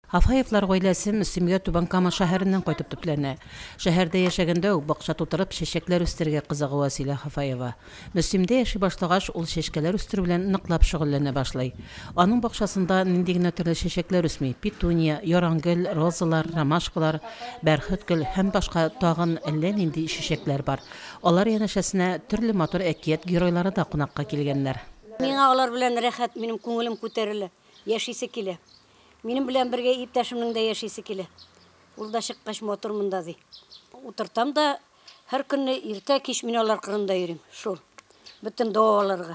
Хафаевлар гаиләсе Мөслимгә Түбән Кама шәһәреннән кайтып төпләнә. Шәһәрдә яшәгәндә үк бакча тутырып чәчәкләр үстерергә кызыга Вәсилә Хафаева. Мөслимдә яши башлагач, ул чәчкәләр үстерү белән ныклап шөгыльләнә башлый. Аның бакчасында нинди генә төрле чәчәкләр үсми, петуния, ярангөл, розалар, ромашкалар, бәрхет гөл һәм башка тагын әллә нинди чәчәкләр бар. Алар янәшәсенә төрле матур әкият геройлары да кунакка килгәннәр. Миңа алар белән рәхәт, минем күңелем күтәрелә, яшисе килә. Минем белән бергә иптәшемнең дә яшисе килә. Ул да чыккач матур монда, ди. Утыртам да, һәр көнне иртә кич мин алар кырында йөрим. Шул. Бөтен догаларга.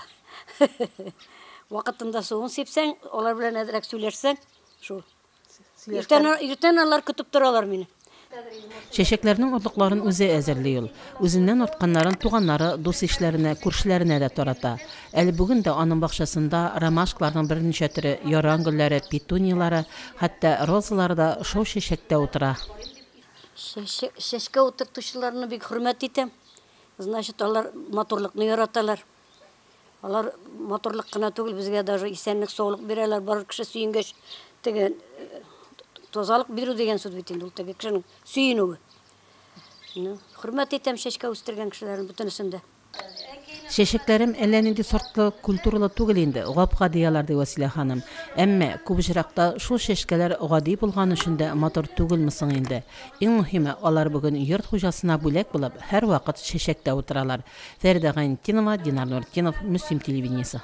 Вакытында суын сипсәң, алар белән әзрәк сөйләшсәң, шул. Иртән, иртән алар көтеп торалар мине. Чәчәкләрнең орлыкларын үзе әзерли ул. Үзеннән артканнарын туганнары, дус-ишләренә, күршеләренә дә тарата. Әле бүген дә аның бакчасында ромашкаларның берничә төре, яран гөлләре, петунияләре, хәтта розалары да шау чәчәктә утыра. Чәчкә утыртучыларны бик хөрмәт итәм. Значит, алар матурлыкны яраталар. Алар матурлык кына түгел, безгә даже исәнлек, саулык бирәләр. Бар кеше сөенгәч, теге тазалык бирү дигән сүз бит инде ул теге кешенең сөенүе. Ну, хөрмәт итәм чәчкә үстергән кешеләрне бөтенесен дә. Чәчәкләрем әллә нинди сортлы, культуралы түгел инде, гап-гади алар, ди Вәсилә ханым. Әмма күп очракта шул чәчкәләр гади булган өчен дә матур түгелме соң инде? Иң мөһиме, алар бүген йорт хуҗасына бүләк булып, һәрвакыт чәчәктә утыралар. Фәридә Гайнетдинова, Динар Нуртдинов, Мөслим телевидениесе.